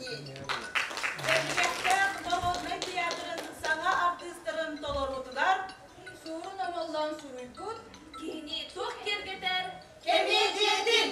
Бэргэхтээх норуодунай театрын саҥа артыыстарын толоруутугар Суорун Омоллоон суруйбут Киһини туох киэргэтэр Кэмиэдьийэтин!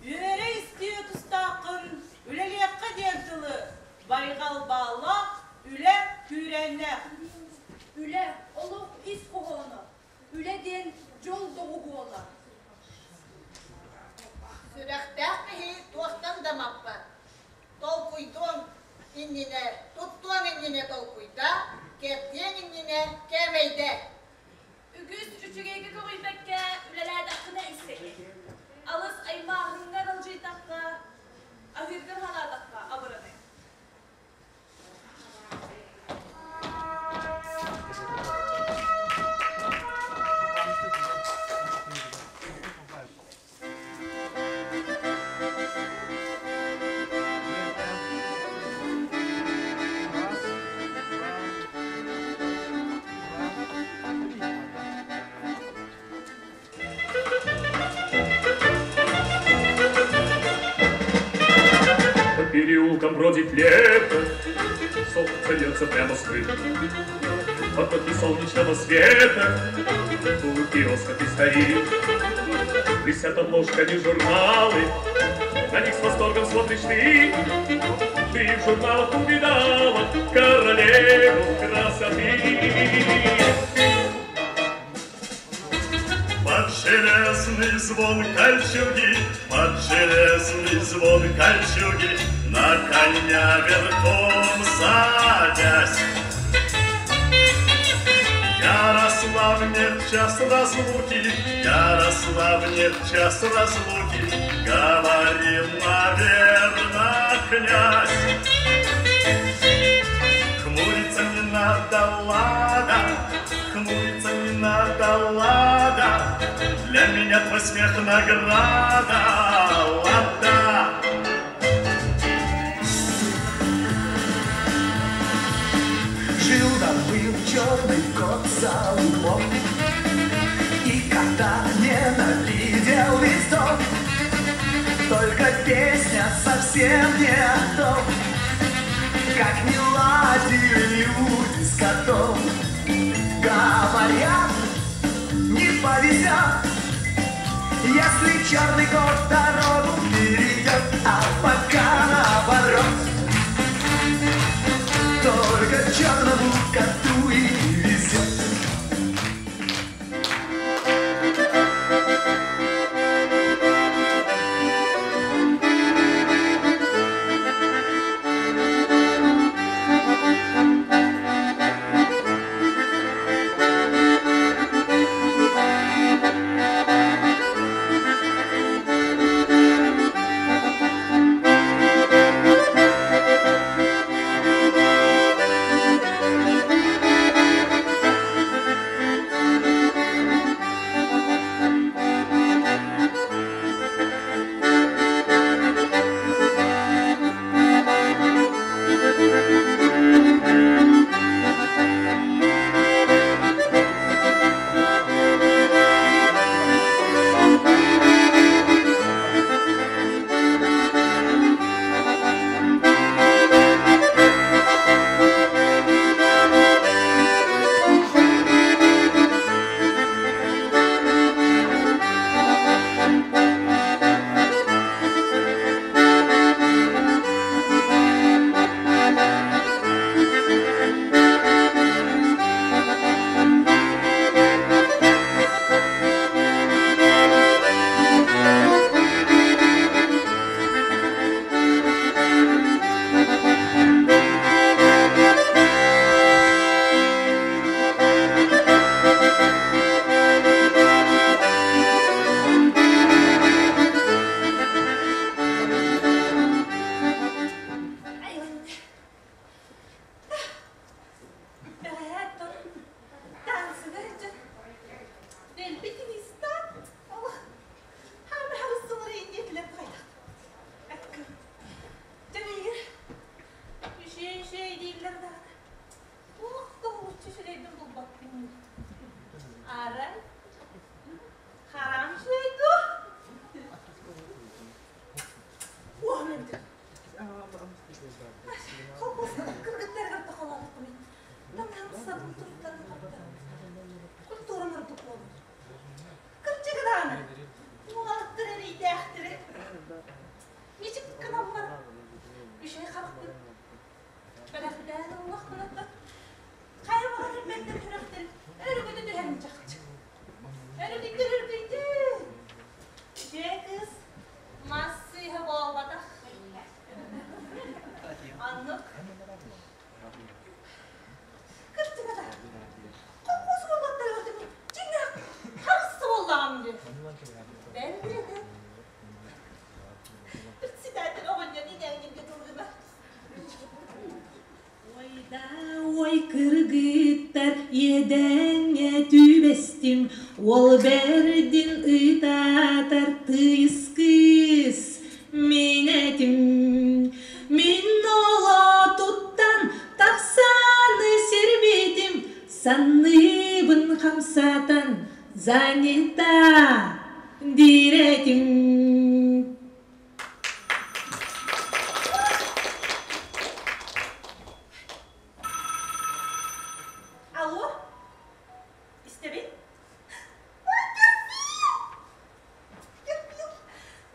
Үөрэ истиэ тустааххын, үлэлиэххэ диэн тылы байҕал бааллаах, үлэ күүрээннээх. Үлэ олох ис хоһооно, үлэ диэн дьол доҕуһуола. Сүрэхтээх киһи туохтан да маппат. Толкуйдуоҥ иннинэ, туттуоҥ иннинэ толкуйдаа, кэрдиэҥ иннинэ кээмэйдээ. Үгүс үчүгэйгэ көҕүйбэккэ үлэлээтэххинэ иссэҥий. Алыс аймааһыҥҥа ылдьыйдахха, аһыыргын санаатахха абыраный. По переулкам бродит лето, солнце льется прямо с крыш. Потоки солнечного света у киоска ты стоишь. Висят обложками журналы, на них с восторгом смотришь ты. Ты в журналах увидала королеву красоты. Под железный звон кольчуги, под железный звон кольчуги, на коня верхом садясь. Ярослав нет час разлуки, Ярослав нет час разлуки, говорил, наверно, князь. Хмуриться не надо, лада, хмуриться не надо, лада, для меня твой смех награда, лада. Жил да был черный кот за углом, И кота ненавидел весь дом. Только песня совсем не о том, Как не ладили люди с котом. Говорят, не повезет, если черный кот дорогу перейдет, а пока наоборот. Только черному коту и везет. Арай, хараҕым үчүгэй дуо? Уоһум эбитэ. Холкуоска кыргыттарыгар тохолообуппун. Таҥаһым сабын туруктарын хапта. Культурам ордук буолбут. Кырдьык даҕаны, уолаттар эрэйдээхтэри. Мичик гынаммар, үчүгэй харахпын бэлэхтээн ыллахпына хайа баҕарар мэлдьи сүрэхтэрин өрүкүтэ түһэрин чахчы. Өрүкүйдэр өрүкүйдүн! Үчүгэй кыыс мас сыыһа буолбатах. Оннук. Кырдьыга да, холкуос уолаттарыгар дьиҥнээх харыс буоллаҕым дии. Бэл билэтэ. Председатель оҕонньор иҥээҥниргэ дылы Ой да ой кыргыттар иэдэҥҥэ түбэстим, Уол бэрдин ытаатар тыйыс кыыс мин этим. Мин олотуттан тахсаны сирбитим, Санныбын хамсатан занята диир этим. Алло, истэбин? Терпил!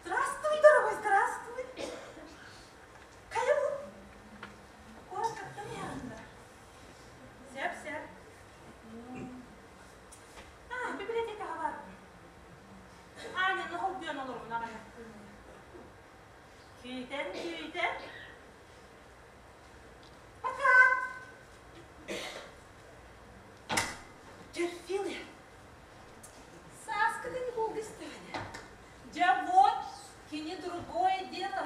Здравствуй, дорогой, здравствуй! Хайа бу? Куораккаттан иһэҕин да? Сөп-сөп. А, библиотекаҕа барбын. Аанньаны холбуйан олорбун аҕай. Күүтэн, күүтэн. Пока! Терпилы. Сааскы каникулга истэҕинэ. Дьэ вот, кини другое дело.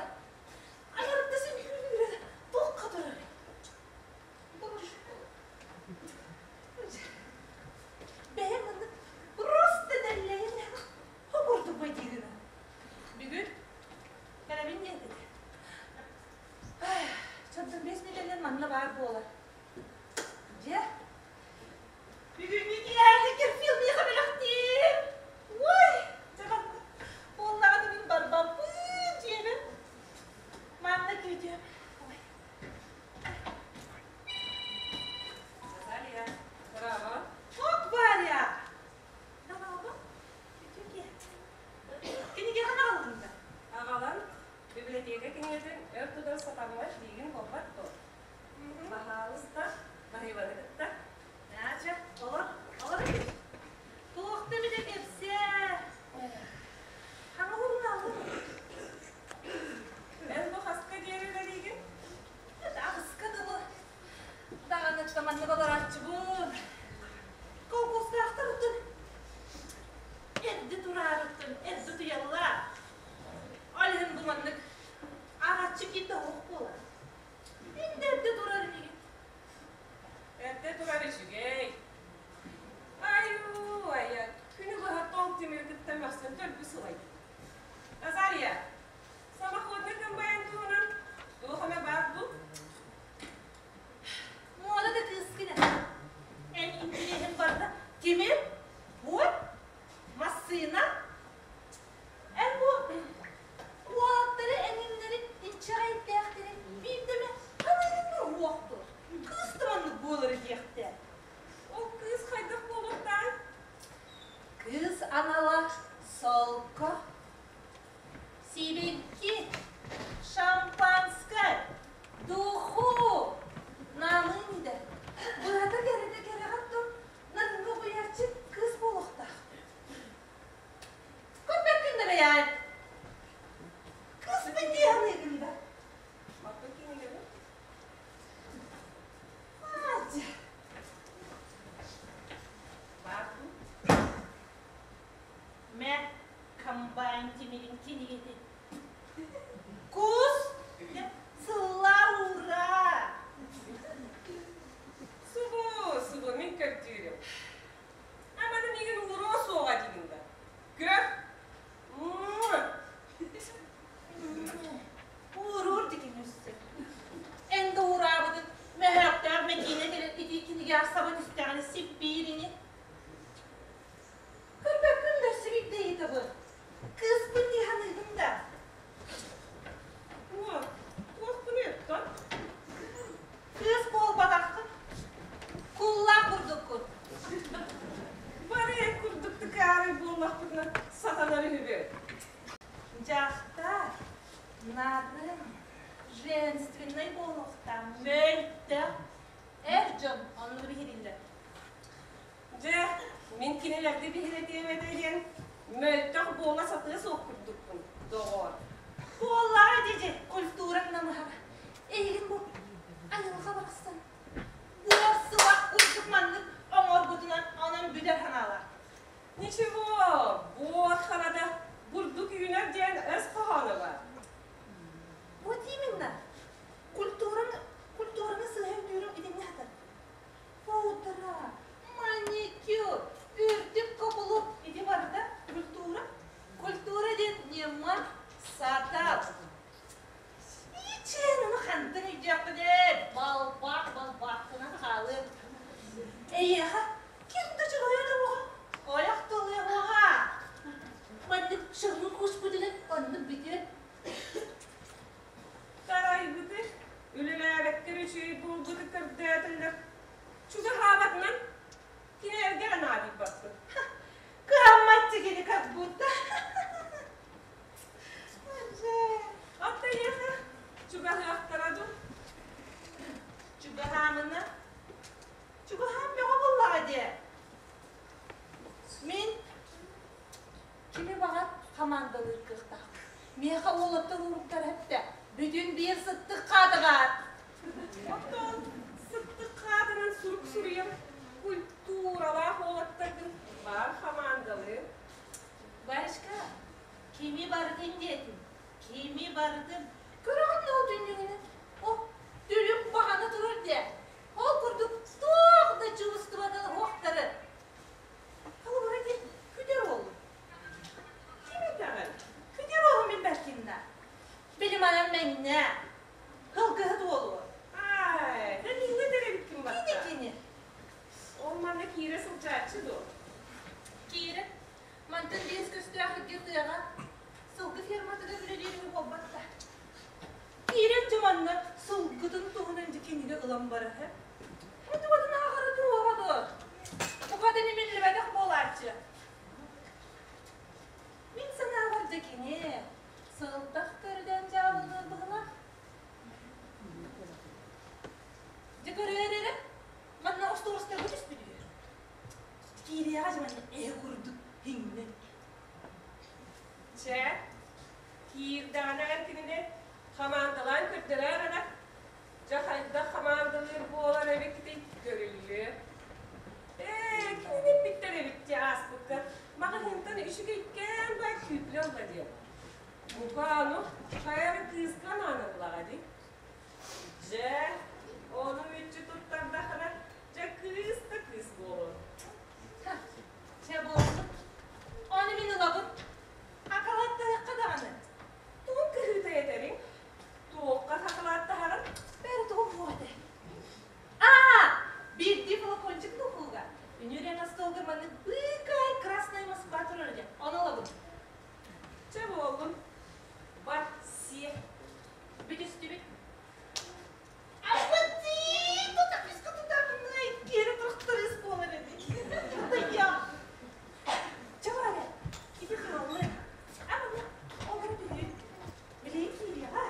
Анарыттас үҥкүүлүүрэ туохха турар? Бэйэм маннык просто дэллэйэн хо курдук байтыыгына. Бүгүн кэлэбин диэтэ. Чонтон бэс нэдиэлэнэн манна баар буолар. Дьэ, бүгүҥҥү киэһээҥҥи кирфил миэхэ бэлэхтиир. Ой, дьэ маннык буоллаҕына мин барбаппын дьиэбин. Манна күүтүөм. Ой. Наталья, браво! Ок, Варя! Браво! Үтүө Кинигэҕин аҕаллыҥ да? Аҕалан, библиотека кинигэтин өр тутар сатаммат диигин буолбат дуо? Баһаалыста, баһыыбаны кытта. Наача, олор, олор үһү. Туохта эмитэ кэпсээ. Хаҥа уһуннааллар. Эн бу хаска диэри үлэлиигин? Аҕыска дылы даҕаны маннык олорооччубун. Колхозтаахтар эрдэ тураарыттан эрдэ утуйаллар. Ол иһин бу маннык ааҕааччы киирдэ оһох буолар. Мин да эрдэ турар инигин. Эрдэ турар үчүгэй. Айуу, айа, күнү быһа тоҥ тимири кытта мөхсөн төргү сылайдым. Азария, Самоходный комбайн туһунан туох эмэ баар дуу? Муода да кыыскын эн интириэһин барда тимир, буор, массыына. Эн бу уолаттары эҥиннэри инчэҕэйдээхтэри биирдэ эмэ ханыыҥҥа уохтур. Кыыс да маннык буолара диэхтээ. Ол кыыс хайдах буолуохтаай? Кыыс анала солко Сибэкки, шампанскай, духу, намыын да, быһата кэрэтэ кэрэҕэ тур, нарыҥҥа угуйааччы кыыс буолуохтаах. Көрбөккүн да бэйээн. Кыыспын дии саныыгын да. Маппын кинигэбин. Аадьа. Баар дуу? Мэ, комбайн тимирин кинигэтин. Кус, сылла ура! Субу, субу, мин көрдүүрүм. Аманы миигин ууруо суоҕа диигин да. Көр. Уурур дикин өссө. Эн да уураабытын мөһөөхтөөх мэкиинэ кэлэн итии кинигэ саба түстэҕинэ сиппиир ини. Женственнай буолуохтаах, мөлтөх. Эр дьон оннук биһирииллэр. Дьэ, мин кинилэргэ биһирэтиэм этэ диэн мөлтөх буола сатыа суох курдукпун, доҕоор. Буоллаҕа дьэ, культураҥ намыһаҕа. Эйигин бу айылҕа барахсан буор сылах курдук маннык оҥорбутунан онон бүтэр санаалаах. Ничего, буор харада бурдук үүнэр диэн өс хоһооно баар. Вот именно. Культураны, культураны сыһа өйдүүрүм итиннэ хатар. Пудра, маникюр, үрдүк кобулук ити барыта культура. Культура диэн ньыма сатал. Ичэн ону хантан өйдүөхпүн ээ, балбаах балбаахтанан хаалыам. Эйиэхэ ким да чугуйа да буоҕа, ойох тылыаҕа. Маннык шырын куспутунан оннук бүтүө. Тарайбыты, үлэлээбэттэр үчүгэй буолбуту көрдөөтөллөр. Чугаһаабатынан кинилэргэ эрэ наадыйбаппын. Кыһаммат кини как будто. Оттон эйиэхэ чугаһыахтара дуу? Чугаһаамына. Чугаһаан бөҕө буоллаҕа дии. Мин кими баҕар хамаандалыыр кыахтаах. Миэхэ уолаттар уруктар эптэ. Бүтүн биир сыттык хаатыгаар. Оттон сыттык хаатынан сурук суруйар культуралаах уолаттаргын баар хамаандалыы. Варечка, кими барытын диэтим, кими барытын. Көрөҕүн дуо түннүгүнэн? О, түлүк баҕана турар диэ. Ол курдук туох да чувствода уохтары. Холобура диэн күдэр уолу. Ким этэҕин? Күдэр уолу билбэккин да. Били манан мэҥнэ. Кылгыһыт уолу. Ай, Данила эбиккин Кини батта. кини. Ол манна киирэ сылдьааччы дуо? Киирэ. Мантан биэс көстөөх икки тыаҕа сылгы ферматыгар үлэлиирин буолбатта. Киирэн дьэ манна сылгытын туһунан дьэ кинигэ ылан барар һэ. Этуотун ааҕара туоҕа дуо? Букатын имиллибэтэх буолааччы. Мин санаабар дьэ кини сылтах көрдөөн дьаабылыыр быһылаах. Дьэ көрөөр эрэ, манна остуорустарга түспүтүгэр. Киириэҕэ дьэ манна эһэ курдук иҥнэн. Чэ, киирдэҕинэ эн кинини хамаандалаан көрдөрөөр эрэ. Дьэ хайдах хамаандалыыр буолар эбиккитий көрүллүө. Ээ, кинини эппиттэр эбит дии ааспыкка. Маҕаһыынтан үчүгэйкээн бай күүплэ ылла диэн. Бука ону хайа эрэ кыыска анаан ыллаҕа дии. Дьэ, ону мүччү туттардахына, дьэ кыыс да кыыс буолуо. Чэ буолсун. Ону мин ылабын. Акалаттаһыахха даҕаны. Тугун кыһыыта этэриҥ? Туохха хакылааттаһаҕын? Бэри тугум буо этэ. Аа, биирдии флакончик духууга. Үнүрэн остуолга маннык быыкаай красная Москва турар диэн. Ону ылабын. Чэ буоллун. Бар, сиэ. Бүтүстүбүт. Аппетит! Тутаписка тутабынай, киэри тракторист буолар эбит. Тыйа. Чэ Валя, ити хааллы. Амана, олоро түһүү. Билигин киириэҕэ.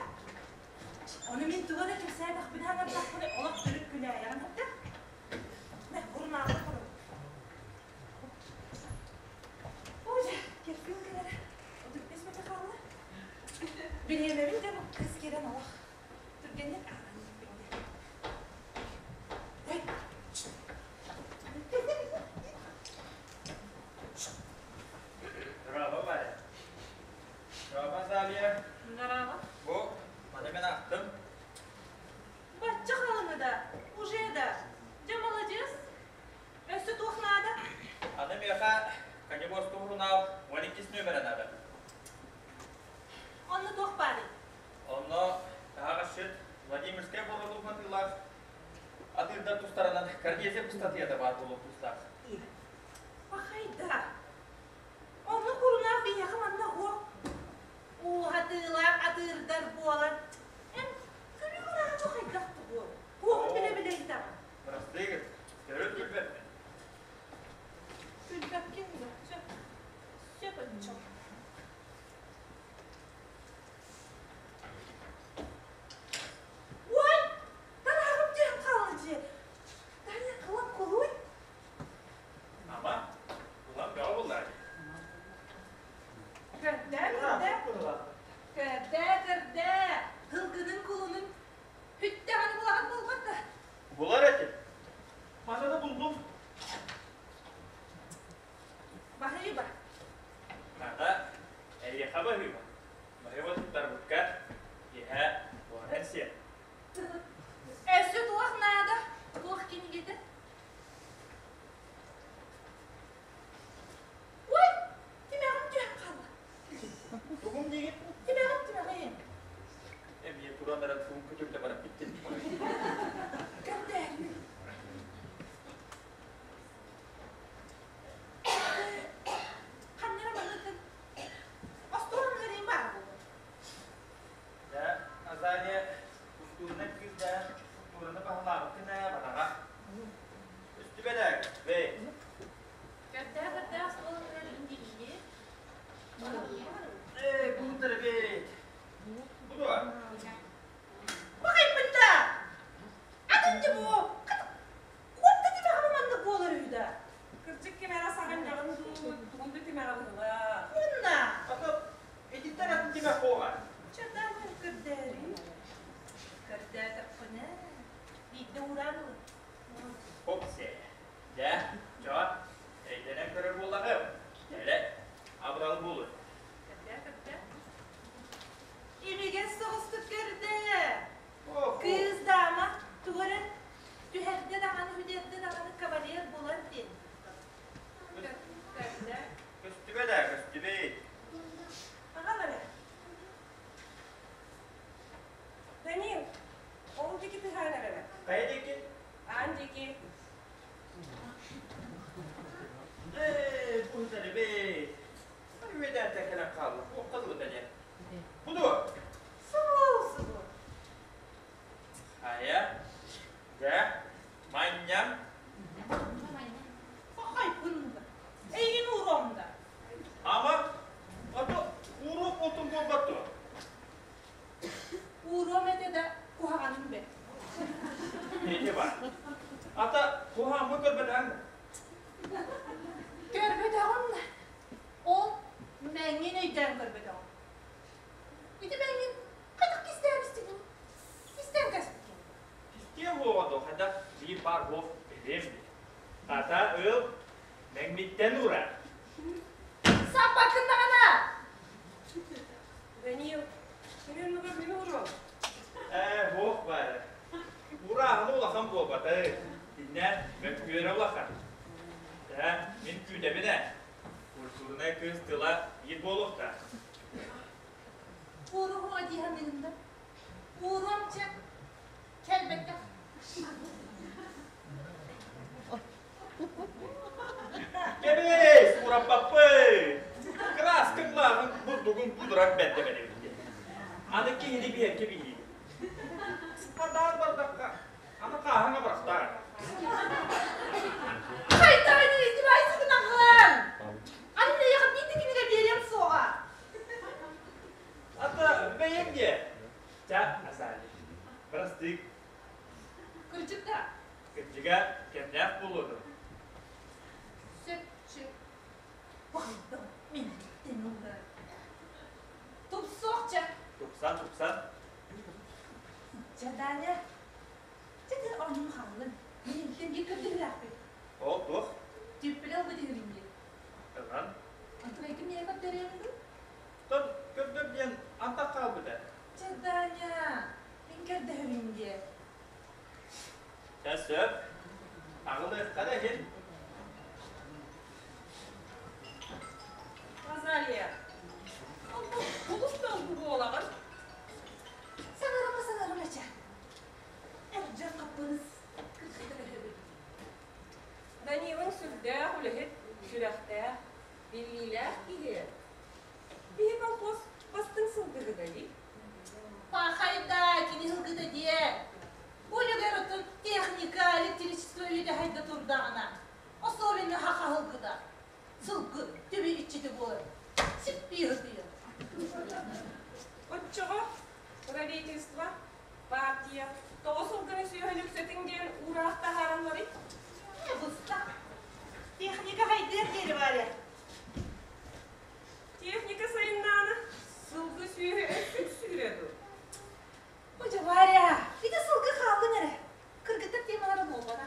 Ону мин тугу да кэпсээтэхпинэ аҥардахпына олох төрүт күлээйэҕин этэ. Мэ, урунаалла турун. Ой, кирпин кэлэрэ. 35 метр хаалла. Бириэмэбин дьэ бу кыыс киирэн олох түргэнник ааҕан иһиппин. Ой. Здорово, Варя. Здорово, Азалия. Здорово. Бу, маны мен ахтым. Бачча халыҥы да, уже да. Дьэ, молодец. Өссө туох наада? Аны миэхэ Коневосту сурунаал 12 нүөмэрэ наада. Онно туох баарый? Онно таһаҕасчыт Владимирскай боруодун атыылаах атыырдар тустарынан Корнезия ыстатыйата баар буолуох тустаах. Пахайда. Онно курунаах биһиэхэ манна уох ууһатыылаах атыырдар буолан эн күлү мураачу хайдах тугу? Туоҕун билэ-билэ ыйытаҕын? Бырастыы, төрүт күлбэппин. Күлбэккин да, сөп. Сөп оччо. Баһыыба. Хата, эйиэхэ баһыыба. Баһыыба туттарбыкка киэһэ буһаран сиэ. Өссө туох наада? Туох кинигэтэ? Ой, тимэҕим түһэн хаалла. Тугум диигин? Тимэҕим, тимэҕим. Эмиэ туран эрэн тугум көтүрдэ баран бүттүн. Көрдөөрү. Ханнара манныктын остуол ыарыым баар буолуо. Дьэ, Азалия, культурнай кыыс да культураны баһылаабыккын ээ, бараҕа. Өстүбэлэк, бэй. Көрдөөх-көрдөөх остуолун ыарыын диэбиини. Ээ, буутара бэйт. Бу дуо? Баҕайбын да! Атын дьэ бу! Куотта тимэҕим маннык буолар үһү да? Кырдьык ким эрэ саҕынньаҕын дуу, тугун да тимэҕэ быһыылаах. Уонна! Ата, ититтэн атын тимэх буола. Чатаан көрдөөрү. Көрдөөтөххүнэ, биирдэ уураан ылын. Опсе. Дьэ, чоо, эйдэнэн көрөр буоллаҕым. Элэ, абырал буолур. Көрдөө, көрдөө. Имигэс соҕустук көрдө. Кыыс даама тугу эрэ түһэрдэ даҕаны, үдэрдэ даҕаны кавалер булар диэн. Көрдө. Көстүбэ да, көстүбэт. Аҕал эрэ. Данил, ол диэки тыһаан эрэрэ. Хайа диэки? Аан диэки. Ээ, бу бит. Үөдээнтэн кэлэн хаалла. Туохха дылы дэнэ. Бу дуо? Субу, субу. Хайа, дьэ, манньам. Хахайпын да. Эйигин ууруом да. Ама, ото ууруох буолтун буолбат дуо? Ууруом этэ да куһаҕаным бэрт. Ити бар. Ата куһаҕаммын көрбөтөҥ. Көрбөтөҕүм да. Ол мэҥҥин өйдөөн көрбөтөҕүм. Ити мэҥҥин хайдах кистээн истигин? Кистээн кэспиккин. Кистиэ буоҕа дуо, хайдах биир баар буох билиэм дии. Хата ыл, мэҥмиттэн ура. Саппаккыннаҕына! Данил, кини оннугар мин уруом. Ээ, буох баара. Урааһын улахан буолбата. Иннэ мөккүөрэ улахан. Ээ, мин күүтэбин ээ. Культурнай кыыс тыла биир буолуохтаах. Ууруһума дии саныыгын да? Ууруом чэ, кэлбэттэх. Кэбис, ураппаппый! Кырааскаҥ лааҕын бурдугун будуран бэрдэмэнэбит диэн. Аны киһини биһэргэ биһиибит. Хадаан бардахха, аны хааһаҥа бырахтаар. Хайдах издевайсыгынаҕын? Аны миэхэ биир да кинигэ биэриэм суоҕа. Ата бэйэҥ диэ. Ча, Азалия, бырастык. Кырдьык да? Кырдьыга, кэмнээх буолуо дуо? Сөп, сөп. Баҕайдым, мин ылла. Тупсуохча. Тупсан, тупсан. Чэ, Даня, чэ, оонньуу хааллын. Мин биир көрдөһүүлээхпин. Ол туох? Түппүлэ ылбыт үһүбүн дии. Ылан? Онтон эйгин миэхэ көрдөрүөҥ дуу? Тон көрдөр диэн антах хаалбыта. Чэ, Даня, мин көрдөһөбүн дии. Чэ, сөп. Аҕылыахха да иһин. Азалия, ол бу улус да буолаҕын. Саҥарыма, саҥарыма чэ. Эр дьон хаппырыс кыргыттар өһөбүт. Данилыҥ сүрдээх үлэһит, сүрэхтээх, биллиилээх киһи. Биһи колхоз бастыҥ сылгыһыта дии. Пахайда, кини сылгыта диэ. Бу үлүгэр оттон техника, электричество үйэтэ хайда турдаҕына, особенно хаха сылгыта. Сылгы түбү иччитэ буолар. Сиппии сытыйар. Оччоҕо правительство, партия тоҕо сылгыны сүөһүн үксэтиҥ диэн уураах таһааралларый? Быстах. Техника хайдыар диэри Варя. Техника сайыннаана сылгы сүөһү өссүк сүүрэ дуу? Ой, Варя, ити сылгы хааллын эрэ. Кыргыттар темалара буолбата.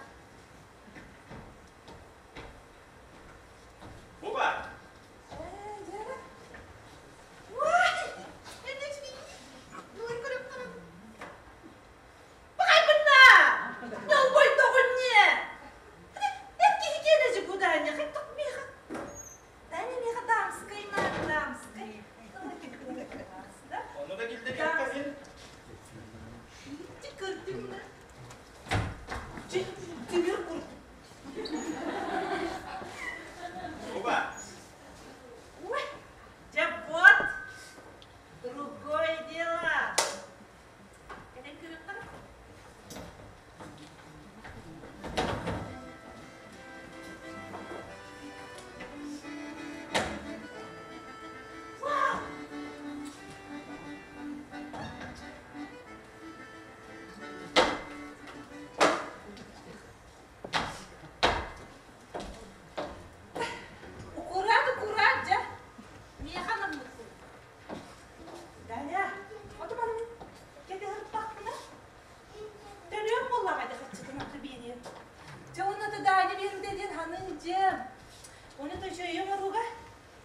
үчүгэйи оҥорууга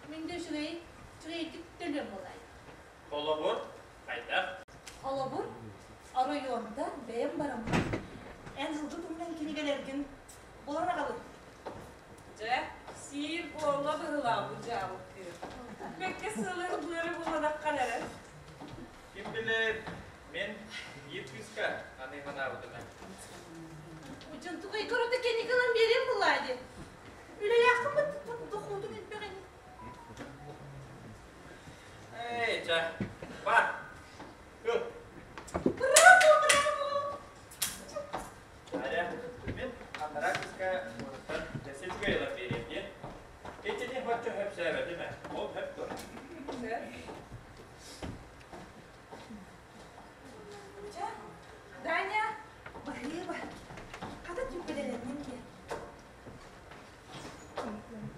Мин да үчүгэй, үчүгэйдик төлүөм буолаай. Холобур, хайдах? Холобур, оройуонтан бэйэм бараммын, эн сылгы туһунан кинигэлэргин булан аҕалын. Дьэ, сиир буолла быһыылаах бу дьаалыккы. Бэккэ сылын быары буланаххан эрэ. Ким билэр, мин биир кыыска аны санаабытым ээ. Удьунтугай көрөтө кэнники ылан биэриэм буоллаа дии. Үлэлээххин дохуотун элбэх ини. Эй, чэ, бар. Ыл. Браво, браво! Аря, мин анараа кыыска уоттан дэсэ үчүгэй ылан биэриэм диэн. Итини оччо сөпсөөбөтүм ээ, ол сөп дуо? Сөп. Чэ, Даня, баһыыба. Хата түппэлэлэнним диэн.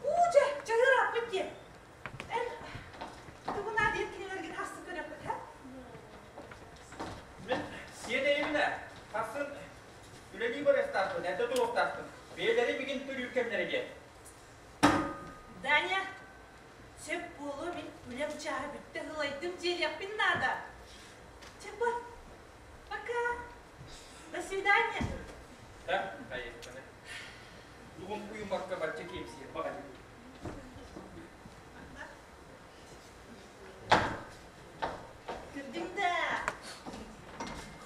Уу, дьэ, чаһыырааппыт диэн. Эн тугунаа диэн кинилэргин хассы көрөхпүт, һэ? Мин сиэн эйэбин ээ. Хассын үлэлии барыахтаахпын, эрдэ туруохтаахпын. Бэйэлэри билигин төрүүр кэмнэрэ диэн. Даня, сөп буолуо мин үлэм чааһа бүттэ ылайдым дьиэлиэхпин наада. Чэ, бар. Пока. До свидания. Да, хайыахпыный. Тугун уйуммакка бачча киэпсиир баҕайы. Көрдүҥ да,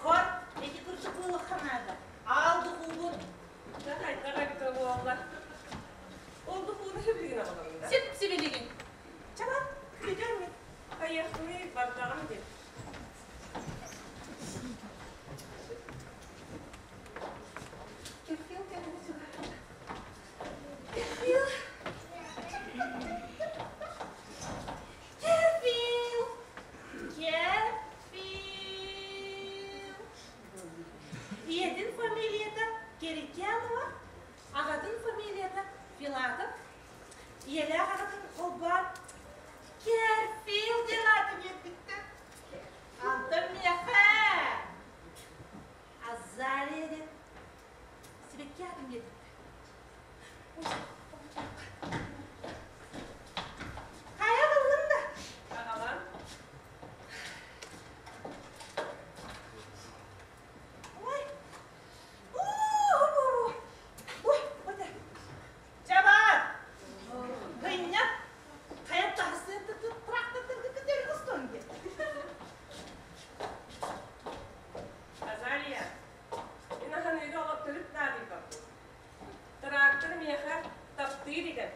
хор ити курдук буолуохха наада. Аал духуубун. Да хайдах эбитэ буолла. Ол духууну сибилигин аҕалаҥ да? Сип сибилигин. Чаба, күтүөм мин. Хайыахпыный бардаҕым диэн. Кефил кэлэн сыһыарда. Кефил. Кефил. Кефил. Ийэтин фамилията Керикянова, аҕатын фамилията Филатов. Ийэлээх аҕатын холбоон Керфил диэн ааты биэрбиттэр. Антон миэхэ Азалия диэн сибэкки аатын биэрбиттэр. Хайа ыллым да? Аҕалан. Ой! Ой, ой, Чабаар! Кынньап! Хайа таһсыан трактордарга көтөрү устуон диэн. Азалия, мин аһыныыга олох төрүт наадыйбаппын. Трактор миэхэ таптыыр идэм.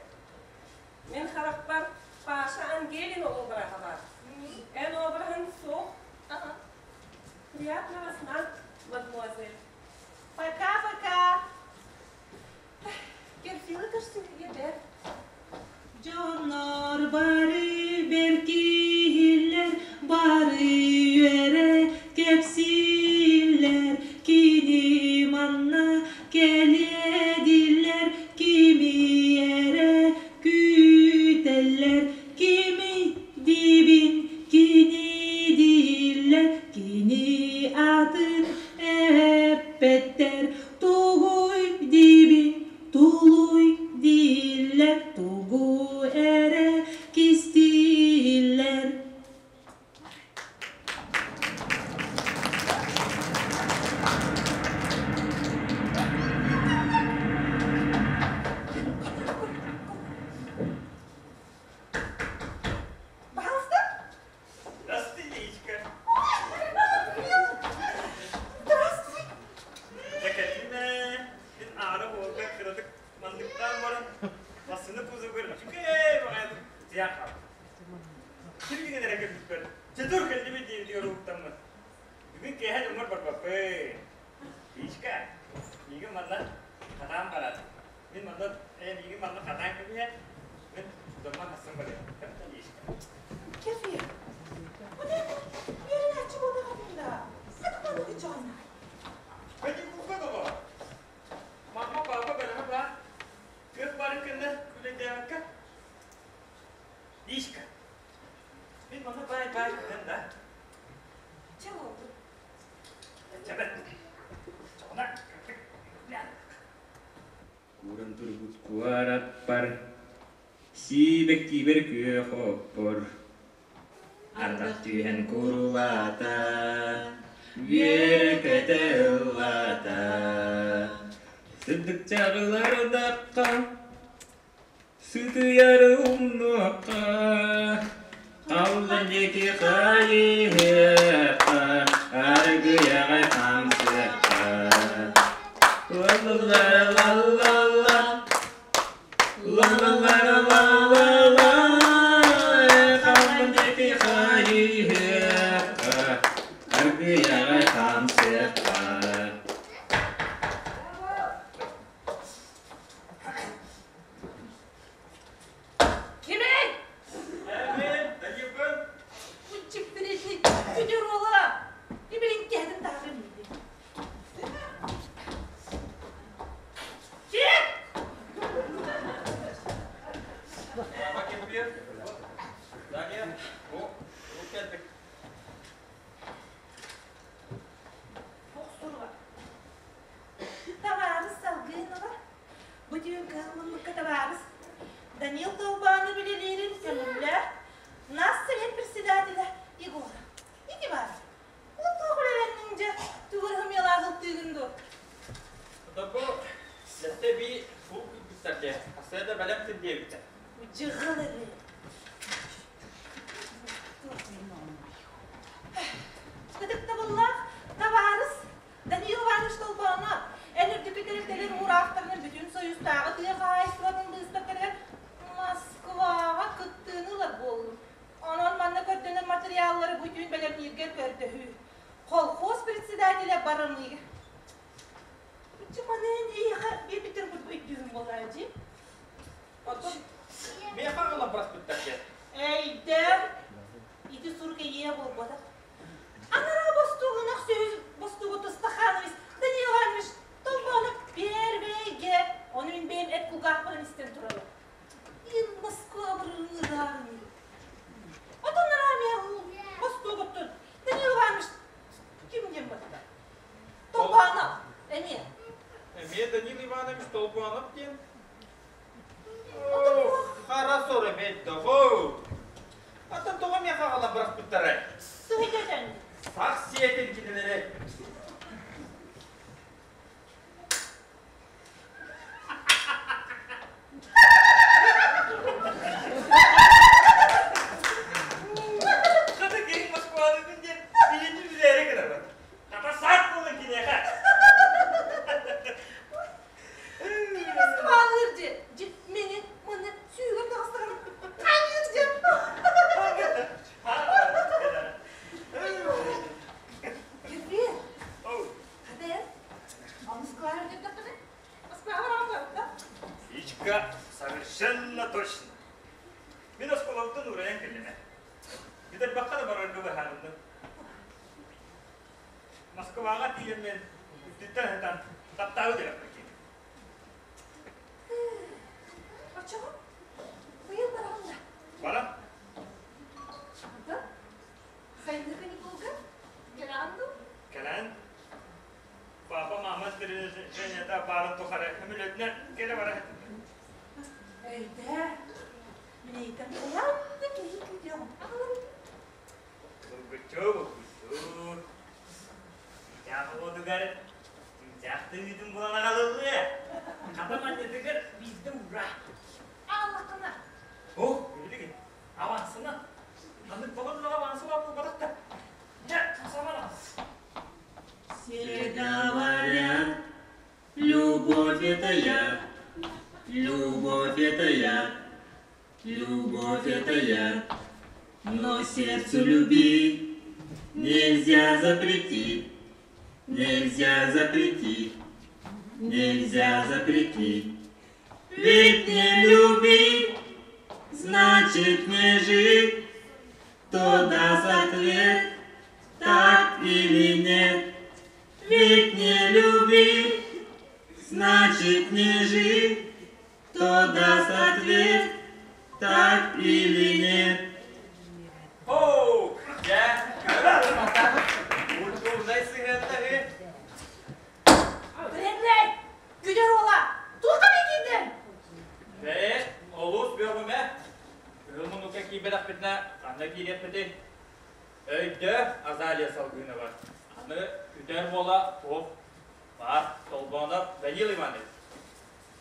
Мин харахпар Паша Ангелина обраһа баар. Эн обраһын суох. Приятного сна, мадемуазель. Пока-пока. Керфилы көрсүһүүгэ бэрт. Дьоннор бары бэркиһиллэр, бары үөрэ кэпсииллэр, кини манна кэлиэ дииллэр, кими эрэ күүтэллэр, кими диибин, кини дииллэр, кини атын эппэттэр, тугуй диибин, Тулуй дииллэр, тугу эрэ кистииллэр. Пожалуйста. Здравствуй, Личка. Здравствуй. Дьэ кэллим ээ. Мин аара уолга кыратык манныктаан баран массыына кузовыгар үчүгэй баҕайытык тиийэн хаалбыт. Ким эрэ көрбүппэр, дьэ тур кэллибит диэбитигэр уһуктаммын. Бүгүн киэһэ дьоммор барбаппын. Личка, миигин манна хатаан барар. Мин манна, ээ миигин манна хатаан кэбиһэ. Мин дьоммор хассан барыам. Кэптэн Личка. Кефир. Үөрэнээччи буолаҕын да. Хата күчөҕүнэ. Каникулга доҕор. Мама, папа бэлэҕэ баар. Кыах барын кэннэ үлэлээбэккэ. Личка. Мин манна баай-баай гынан да. Чэ буолбут. Чэбэт. Чоҕуна. Кууран турбут куораппар. Сиибэктиибэр күөх оппор Ардах түһэн курулаата, үөрэ-көтө ыллаата. Сырдык чаҕылардахха, сытыйары умнуохха, халлан диэки хайыһыахха, аргыйаҕай хамсыахха. Ла-ла-ла-ла-ла-ла, Ла-ла-ла-ла-ла-ла, халлан диэки хайыһыахха, аргыйаҕай хамсыахха. Кимий? Мен, Данилбын. Чиппирити күдүр уола. Ибилин кэһэтин таһарын билди. Ким? Баба кемпир. Данил, бу, бу кэлбит. Охсуруга. Табаарыс Салгынова, бу түүн кыһаллыммыкка табаарыс Данил Толбааны билэлиирин көҥүллээх нас совет председателя Егоров. Ити баар. Ол туох үлэлэнниҥ дьэ, тугу эрэ ылтыыгын дуо? Бу лэттэ би фу кыргыттар дьэ, хасыа да бэлэм тыл диэбиттэр. Дьыҕыл эбит. Ытыктабыллаах табаарыс Даниил Иванович Толбооно, эн үрдүкү тэрилтэлэр уураахтарынан бүтүн Союзтааҕы тыа хаһаайыстыбатын быыстапкатыгар Москваҕа кыттыыны ылар буоллум. Онон манна көрдөнөр материаллары бу түүн бэлэмнииргэр көрдөһүү. Колхоз председателэ барымыыга. Маны эйиэхэ биэрбиттэр курдук өйдүүрүм буоллаа дии. Оттон миэхэ аҕалан бырахпыттар диэн. Эйдэр, ити сурук эйиэ буолбатах. Анараа бостуугунах сүһүс бостуугуту Стаханович Даниил Иванович Толбоонов первэйгэ, ону мин бэйэм эт кулгаахпынан истэн турабын. Ин Москва бырыырааҕын. Отон араамия бостуугуттун Даниил Иванович ким диэн батта? Толбоонов эмиэ. Эмиэ Даниил Иванович Толбоонов диэн. Хара сор эмиэ доҕоо. Атын тоҕо миэхэ аҕалан бырахпыттарай? Сыһыйдатан. Сах сиэтин кинилэри. Хата киһи Москвалыыбын диэн билинни билээри гынабын. Хата саат буолан киниэхэ. Кини Москвалыыр дьи. Дьи мени маны сүүгэр таҕыстаҕына хайыыр дьэ. Кирбиэ. Хата Москваҕа диэтэххинэ Москваҕа бараҕын Ичка совершенно точно. Мин оскуолабыттан уурайан кэллим ээ. Бүтэрбэххэ да барарга быһаарынным. Москваҕа тиийэммин үрдүттэн сытан таптаабыт үрэхпин киирдим. Оччоҕо быйыл бараҕын да? Баран. Да? Сайыҥҥы каникулга кэлэҕин дуу? Кэлэн. Папа, мама сбережениета баарын тухары көмөлөтүнэн кэлэ бара Өйдөө. Мин эйтэн улаатта киһи күүтүөҕүм. Аҕалым. Булгуччу, булгуччу. Чыычаах уотугар чыычаах тыытын булан аҕалыллыа. Хата манньатыгар биирдэ уура. Аҕаллаххына. О, билигин авансына. Ханнык балар авансы бар буолбатах да. Дьэ, сабана. Все говорят, любовь это я, любовь это я, любовь это я. Но сердцу любить нельзя запретить, нельзя запретить, нельзя запретить. Ведь не любить, значит не жить, то даст ответ, так или нет. Ведь не любить, значит не жить, то даст ответ, так или нет. Оу, дьэ, культурнай сыһыаннаһыы. Бремлей, күдэр уола, туохха киирдин? Бэйэ, олус бөҕүмэ. Кыһыл муннукка киирбэтэхпитинэ ханна киириэхпитий? Өйдөө, Азалия Салгынова. Аны күтэр буола туох баар Толбонов Данил Иванович.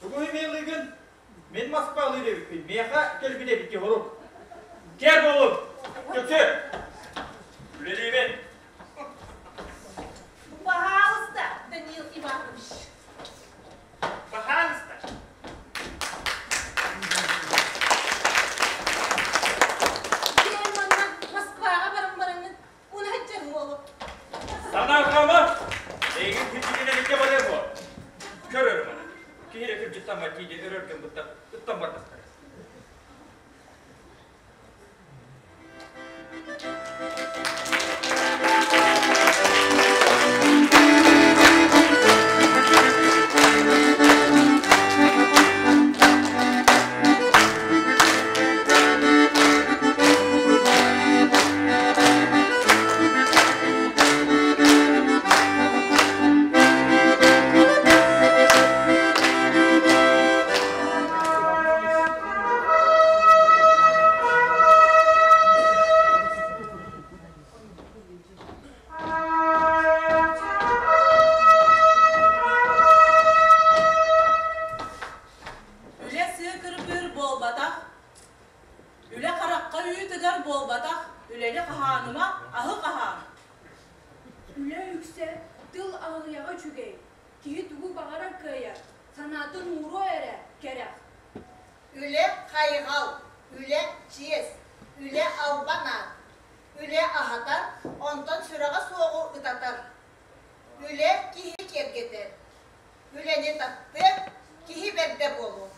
Тугу имейлыгын? Мин Москвалыыр эбиппин. Миэхэ кэлбит эбит хорук. Кэр буолун! Көксү! Үлэлиибин. Пожалуйста, Данил Иванович. Пожалуйста. Дьэ манна Москваҕа баран бараҥҥын унаһыдьар буолуп. Санаарҕама! Эйигин күннүгүнэн илдьэ барыа буо. Көрөрүм аны. Киһи эрэ кырдьыктаммат дии өрөр гыммыттар ыттан бардахтара. Үлэ сыа кырбыыр буолбатах, үлэ харахха үүт ыгар буолбатах, үлэни хаһааныма, аһы хаһаан. Үлэ үксэ тыл аҕыйаҕа үчүгэй, киһи тугу баҕарар кыайар, санаатын ууруо эрэ кэрэх. Үлэ хайҕал, үлэ чиэс, үлэ албан аат, үлэ аһатар, онтон сүрэҕэ суоҕу ытатар. Үлэ киһи киэргэтэр, үлэни таптыа, киһи бэрдэ буолуо.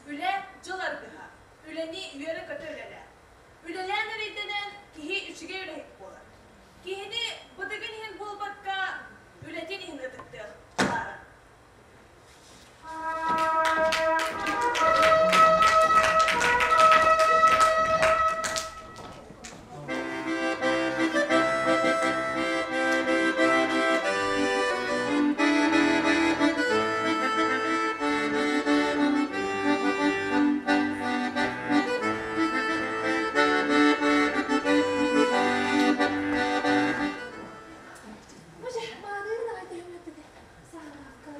Үлэ дьыл аргыһа, үлэни үөрэ-көтө үлэлээ. Үлэлээн эрэйдэнэн киһи үчүгэй үлэһит буолар. Киһини бытыгын иһин буолбакка, үлэтин иһин ытыктыах баара. Боже, маанырын аҕай дөһүммөттүдэ. Саараакка.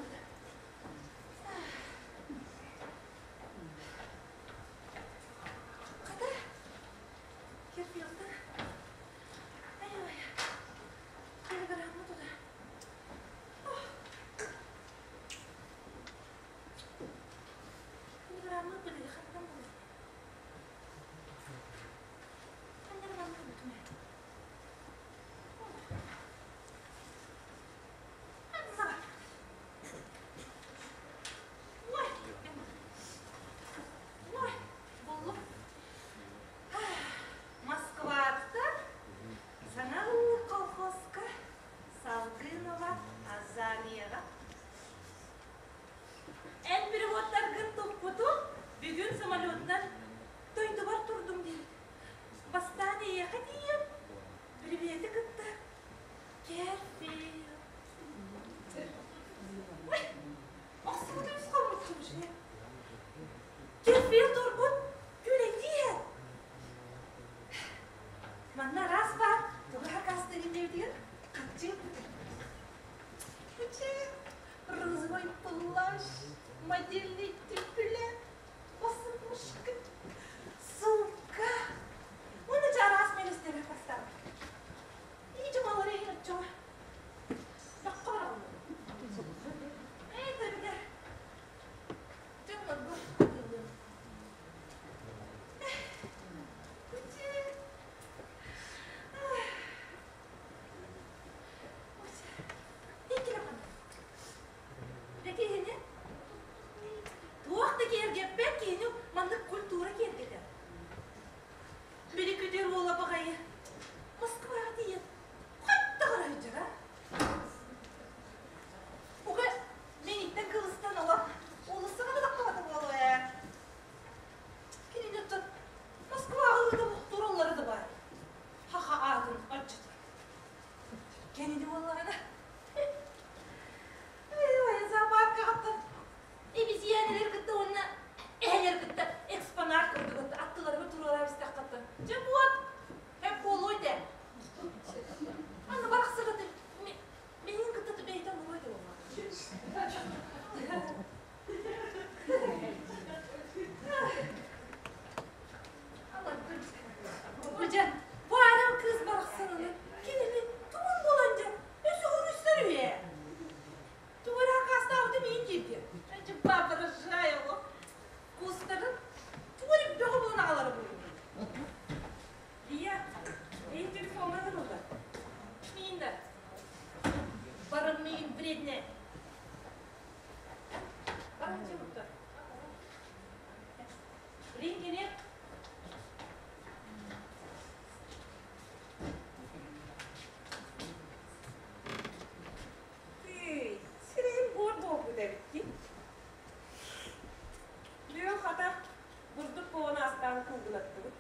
Сырдаттыбыт.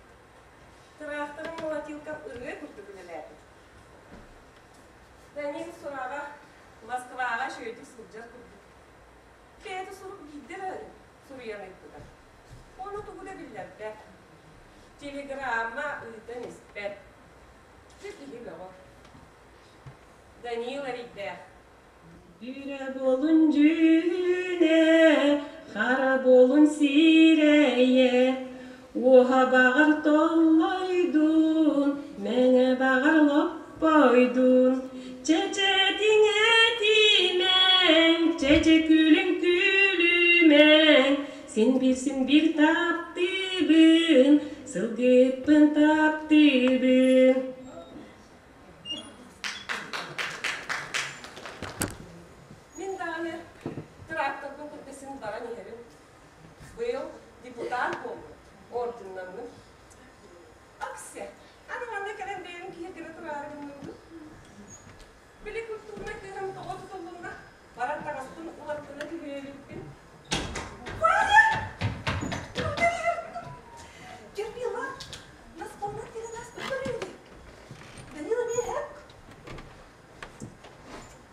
Тыраахтарым молотилкам ырыа курдук үлэлээтим. Данил сураҕа Москваҕа үчүгэйдик сылдьар курдук. Бэйэтэ сурук биирдэ эрэ суруйан ыыппыта. Ону тугу да биллэрбэт. Телеграмма ыытан испэт. Дьэ киһи бөҕө. Данил эрийдээх. Бүрэ буолун дьүһүнэ, хара буолун сирэйэ, Уоһа баҕар толлойдун, мэҥэ баҕар лоппойдун, Чэчэтиҥ этимэҥ, чэчэ күлүҥ күлүмэҥ, Син биир син биир таптыыбын, сылгыппын таптыыбын. Мин даҕаны тракторбын кытта син баран иһэбин. Быйыл депутат буоллум, орденнанным. Аксе, аны манна кэлэн бэйэм киһиргэнэ тураары гынным дуу? Били культурнай кыыһым тоҕо тутуллунна? Баран таҥаспын уларытына түһүө эбиппин. Ваня! Терпила, нас полна нас повторили. Данила миэхэ.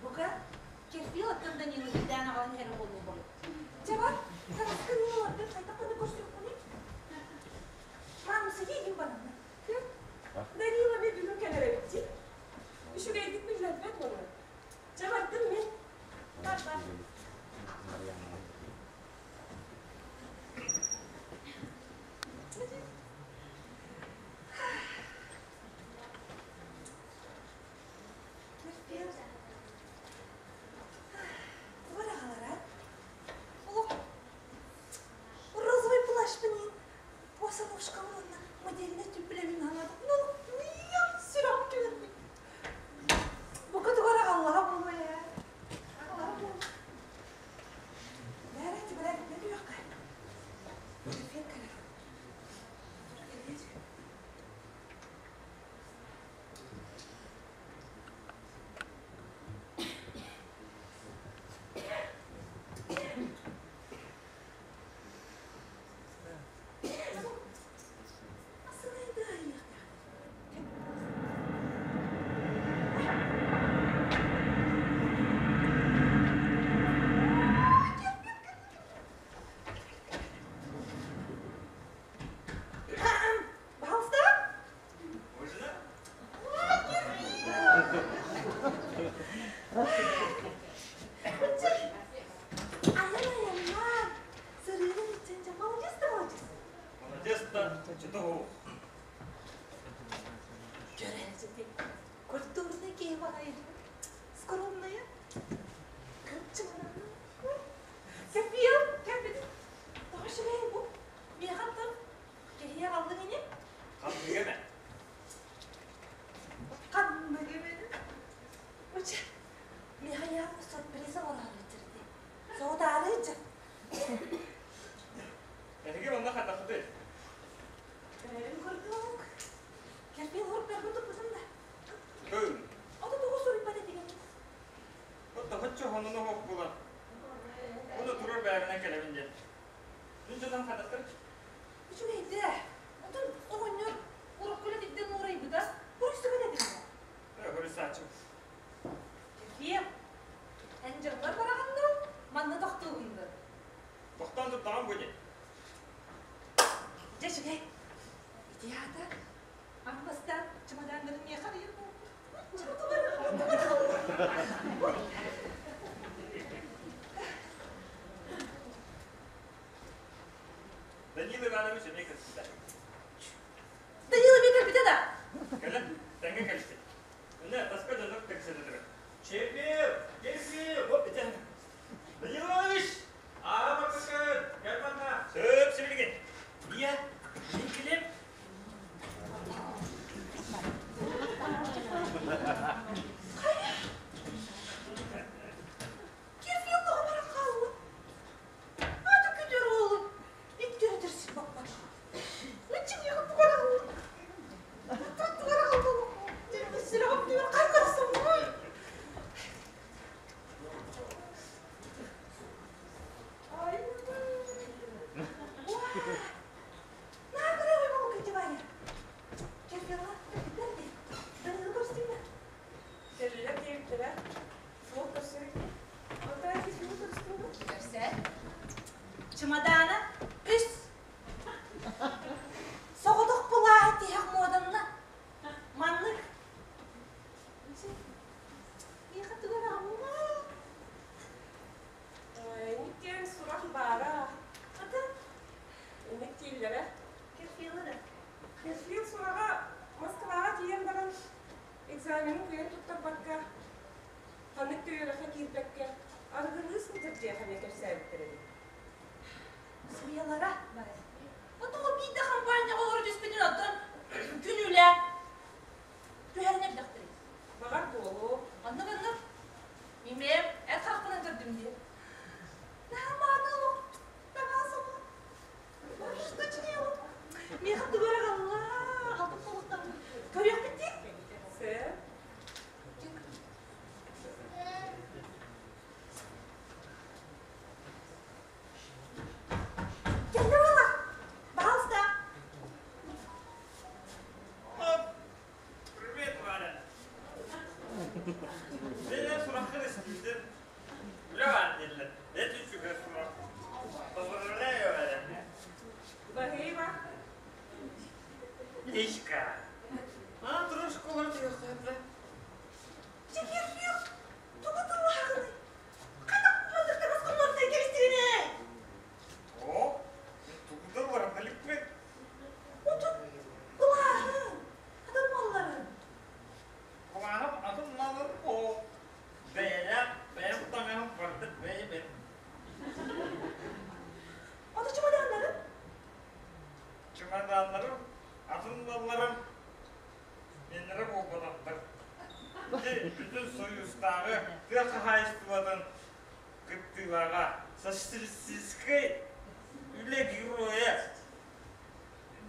Бука, Керпилаттан Данила кирдээн аҕалан иһэрэ буолуо буолуо. Дьэ бар, таҥаскын уоларгын хайдах гына көрсүөххүнүй? Мам, съедем бананы. Данила мен бүгүн кэлэр эбит дии. Үчүгэйдик биллэрбэт уонна. Дьэ бардым мин. Бар, бар. Розовый плащпын Босоножка уонна модельнай түппүлэбин хаҥатым. Сүрэҕим түһэрбит. Бука тугар аҕаллаҕа буолуо ээ. Аҕаллаҕа буолуо. Бээрэ, тибэрээбитинэ түһүөххэ. Эфир кэлэр. Пожалуйста. Можно? Айан-айаннаан, сырыыгын иччэнчэ молодец да молодец. Молодец да, чутоһу. Көрөөчү культурный киһи баҕайы. Скромная. Кырчыгынан. Кэпиэл, кэпит. Тоҕо шүрэй бу? Миэхэ аттан киһиэ аҕаллыҥ ини? Ханныга эмэ. Ханныга эмэ. Уча, миэхэ явно сюрприз оҥороору дии. Соҕутаарыыча. Эһиги манна хатаххытый? Көрөрүм курдук. Кэрбиэл уруктарбын туппутум да. Кыл. Ото тоҕо суруйбат этигин? Отто хонуну хоқ булан. Оны турар бэйэбинэн кэлэбин диэн. Мин дьонон хатахтар. Үчүгэйдэ. Отон оҕонньор урукку үлэтиттэн уурайбыта. Буруйсубат этим. Хөрүсааччы. Кэрбиэл, эн дьоҥҥор бараҕын дуу, манна тохтуугун дуу? Тохтоон турдаҕым бу дии. Дьэ үчүгэй. Ити аата аан бастаан чемоданнарын миэхэ арыйар буолбут. Данил Иванович эмиэ кэлбитэ. Данил эмиэ кэлбитэ да? Кэлэн, тэҥҥэ кэлбит. Үнэ, таска дьонук кэпсэтэ Чепил! Келси! Вот итен. Данил Иванович! Аа, барбыккын! Кэл манна! Сөп сибилигин! Ия, мин килем! Хайа? Кирфил тоҕо баран хаалла? Аты күтэр уолу икки өтөр сиппаппат. Экзаменын кыайан туттарбакка, ханнык да үөрэххэ киирбэккэ, арыгылыы сылдьар дьиэхэ эмиэ кэпсээбиттэр эбит. Сымыйалара бары. Отоҕо биирдэ хампаанньаҕа олоро түспүтүн оттон күн үлэ түһэрин эрдэхтэрий. Баҕар буолуо. Оннук-оннук. Мин бэйэм эт харахпынан көрдүм дии. Наһаа мааны олох, таҥаас олох. Штучный олох. Миэхэ тугу эрэ галла, алтын солустаммын. Көрүөхпүт дии. Сөп. Кэллэ буола. Пожалуйста. Привет, Варя. Мен сураххын истибитим. Үлэ баар дииллэр. Это үчүгэй сурах. Поздравляю, Варя. Баһыыба. Личка. А, трошку олор. Чекербек, тугу тыллааҕыный? Хайдах мындыктарас хоннортой кэбистигинэй? О, тугу да баран иликпин. Отут былааһын, атын малларын. Былааһым атын малым о. Бэйэлээх, бэйэм таҥаһым барыта бэйэбин. Ото чемоданнарын? Чемоданнарым, атын малларым меннere буолбатахтар. Бүтүн Союзтааҕы тыа хаһаайыстыбатын кыттыылааҕа, социалистическай үлэ геройа,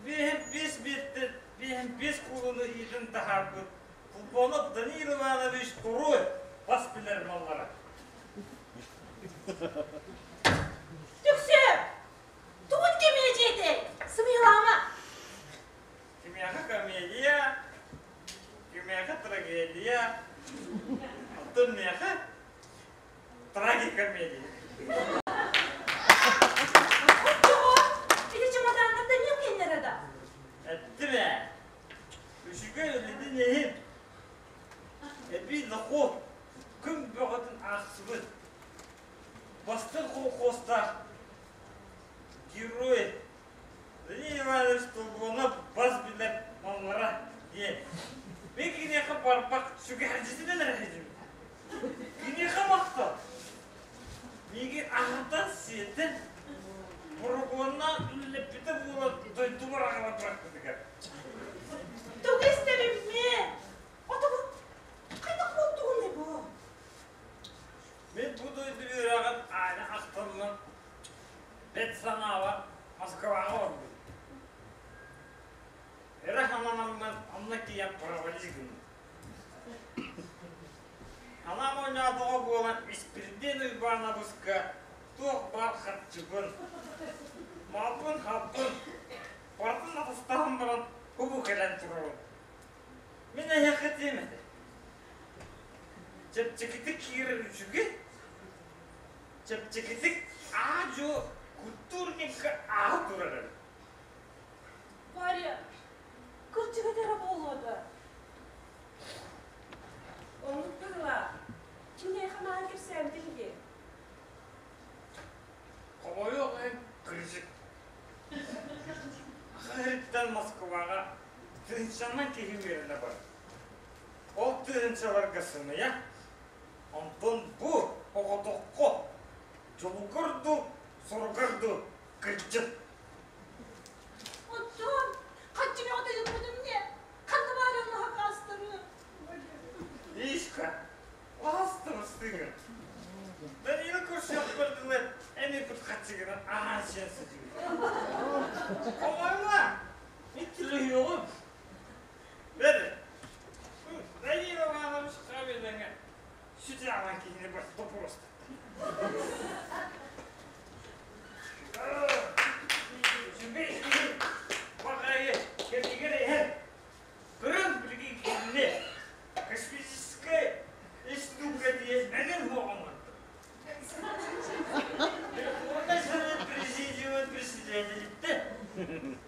биэһин биэс биэттэн биэһин биэс куулуну иитэн таһаарбыт Кулбонов Даниил Иванович Туруй бас билэр маллара. Түксү! Тугун кэмиэдьийэтэй? Сымыйалаама! Кимиэхэ комедия, кимиэхэ трагедия, оттон миэхэ трагикомедия. Оччоҕо ити чемоданнар Данил кэннэрэ да? Эттим ээ. Үчүгэй үлэтин иһин эбии дохуот күн бөҕөтүн аахсыбыт. Бастыҥ колхозтаах герой Данил Иванович Толбонов бас билэр маллара диэн. Мен киниэхэ барбах сүгэһэрдьитинэн эрэ сылдьыбыт. Киниэхэ махтал. Миигин аһатан сиэтэн, борогуоннаан үлэлэппитэ буолан дойдубар аҕалан бырахпытыгар. Тугу истэбин мен? Отобу хайдах буолтугунай бу? Мин бу дойду үөрэҕин аана ахтыллан бэт санаабар Москваҕа барбытым. Эрэ сананаммын онно тиийэн провались гынным. Санаам оонньоотоҕо буолан Испирдиэн Уйбаанабыска туох баар харчыбын, малбын-халбын барытын атастаһан баран кубу кэлэн турабын. Мин эһиэхэ этиэм этэ. Чэпчэкитик киирэр үчүгэй, чэпчэкитик аа-дьуо культурникка ааһа турар эбит. Варя, кырдьык этэрэ буолуо да? Оннук быһыылаах. Киниэхэ наһаа кэпсээбитим дии. Хомойуох иһин кырдьык. Хаһыттан Москваҕа тыһыынчанан киһи үөрэнэ барар. Ол тыһыынчаларга сымыйа, онтон бу оҕотоххо дьолугар дуу, соругар дуу кырдьык. Оттон хаччы бөҕөтө ыыппытым не? Ханна баар онно хакаастары? Ишка, ластымыстыгын. Данила көрсүөхпэр дылы эн ыыппыт хаччыгынан аһаан сиэн сытыгын. Хомойума, мин түлүһүөҕүм. Бер, Данила Иванович Хабинаҥа сүтү киһини бас допуростатта. Үчүгэй киһи баҕайы кэмигэр иһэн көрөн билигин кинини космическай институкка тиийэн мэнин хуоҕаммыттым. Верховнай Совет Президиумун председателиттэн,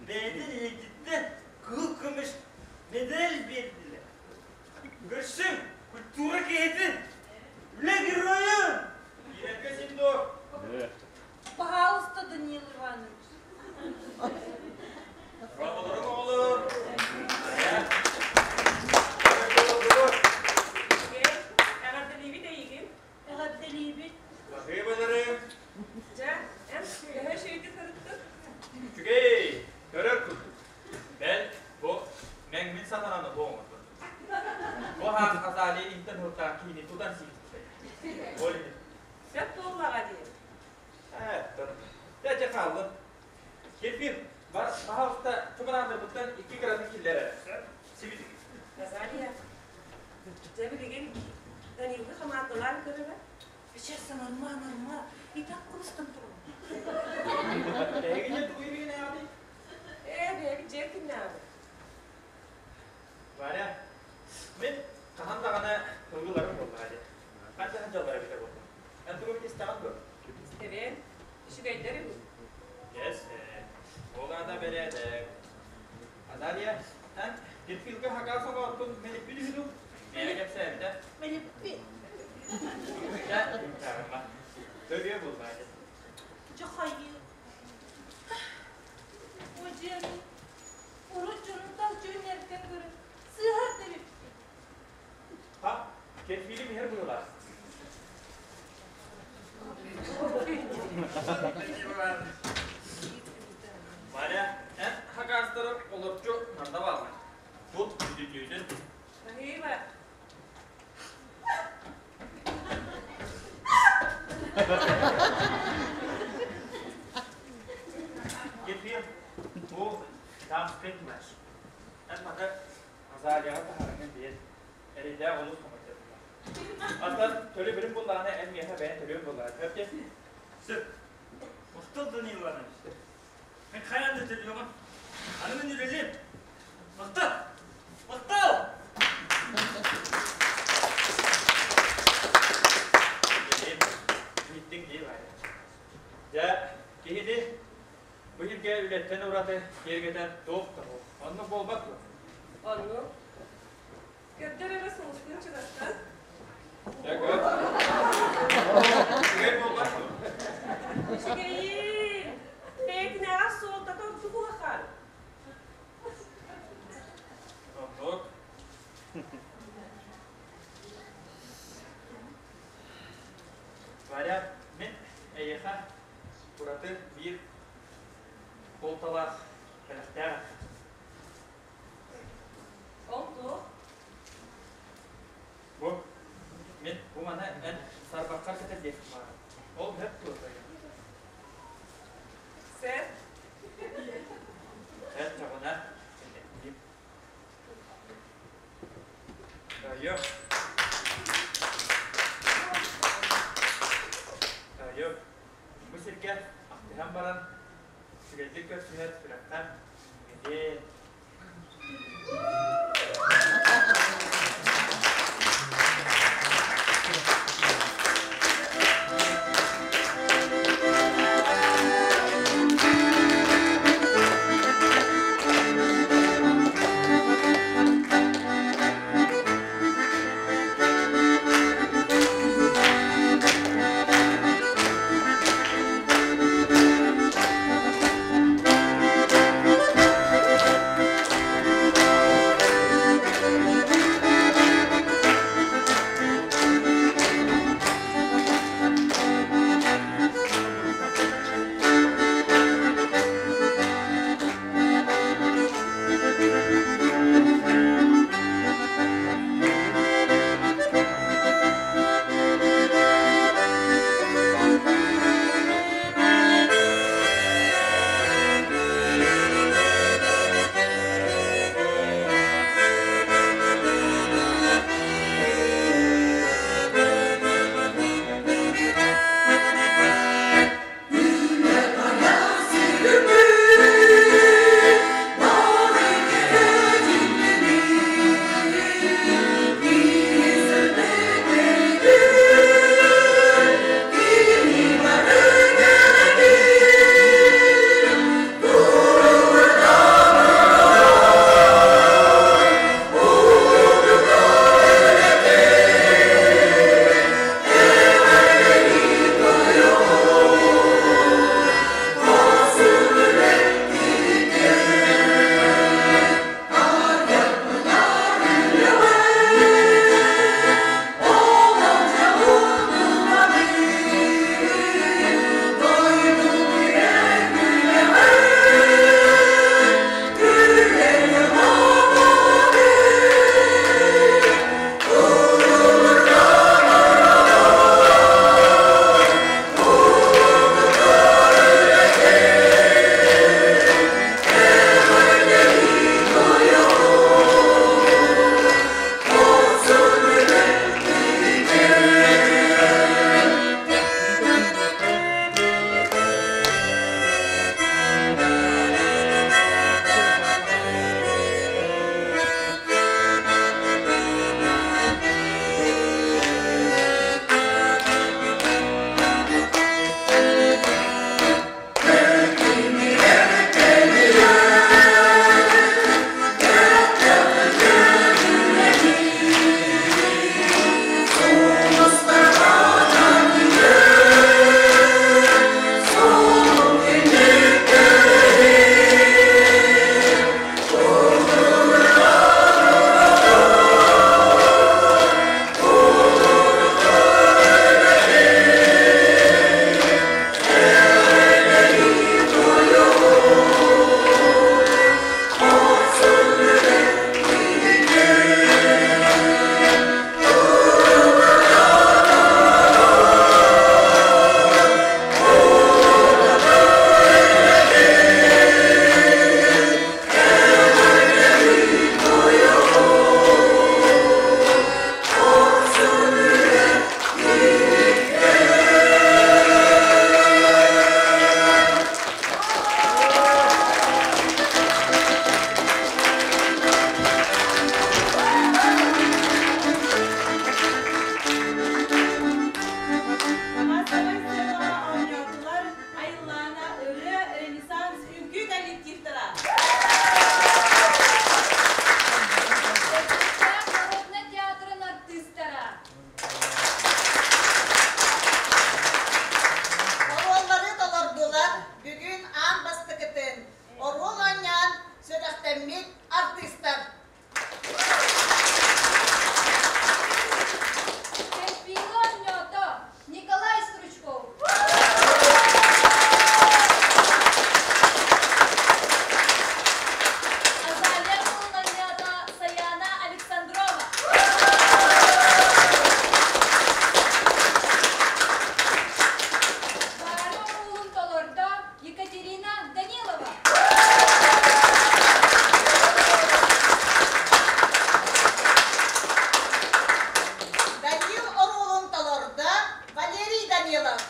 бэйэтин илиититтэн кыһыл көмүс медаль биэрдилэр. Көрсүҥ, культура киһитин, үлэ геройун! Киирэргэ син дуо? Пожалуйста, Даниил Иванович. Оҕолорум, оҕолор! Араас Азалия интэн һылтаах киһини тутан сииппитэ. Ол иһин. Сөп буоллаҕа дии. Ээ, дьэ, хааллын. Кефир, бар, пожалуйста, чымырааннарбыттан икки грамм киллэр эрэ. Сибитик. Азалия, дьэ билигин Данилга хамаандалаан көрөрө. Сейчас норма, норма. И так кыбыстан турабын. Эһиги дьэ тугу илигинээҕитий? Ээ, бэйэбит дьиэ киннээҕи. Варя, мин хаһан даҕаны ылгыларым буоллаҕа дии. Ханна дьаллар эбитэ буолла. Эн тугу эбит истэҕин дуо? Истэбин. Үчүгэйдэр үһү. Yes, ол аата бэрээдэк. Азалия, эн Герфилгэ хакаас оҥооттун мэлиппит үһү дуу? Миэрэ кэпсээбитэ. Мэлиппит. Дьэ, чаарыма. Төрүө буоллаа дии. Дьэ хайыы. О дьиэми, урут дьонун тал дьүһүннэриттэн көрөн сыыһар да эбиппин. Ха, кефирим иһэр быһыылаах. Варя, эн хакаастары олорчу манна бааллар. Тут бүтүннүүтүн. Спасибо. Кефир, бу дамскай плащ. Эн маны Азалияҕа таһаарыҥҥын биэр. Эрэйдээх олус хомойдо. Аттан төлөбүрүн буллаҕына эн миэхэ бэйэн төлүөҥ буоллаҕа. Сөп диэ? Сөп. Махтал Данил Иванович. Мен хайаан да төлүөҕүм. Аны мин үлэлиэм. Махтал! Махтал! Иһиттиҥ дии Варя. Дьэ, киһини бу сиргэ үлэттэн ураты киэргэтэн туох да суох. Оннук буолбат дуо? Оннук. Көрдөр эрэ сулустуун чугастан. Дьэ, көр. Үчүгэй буолбат дуо? Үчүгэйин! Бэйэтинээҕэр суолтата ордук улахан. Оннук. Варя, мин эйиэхэ ураты биир суолталаах бэлэхтээх Ол туох? Бу мин бу маны эн сарбаххар кэтэрдиэхпин баҕарабын. Ол сөп дуо? Сөп. Сөп чоҕуна кэтэрдиим. Айо. Айо. Бу сиргэ ахтыһан баран үчүгэйдик көрсүһэр сүрэххэ үчүгэйин. артыыстар. Кэлбиилэ оонньоото Николай Стручков. Азалия оонньоото Саяна Александрова. Бары оруолун толордо Екатерина Данилова. Данил оруолун толордо Валерий Данилов.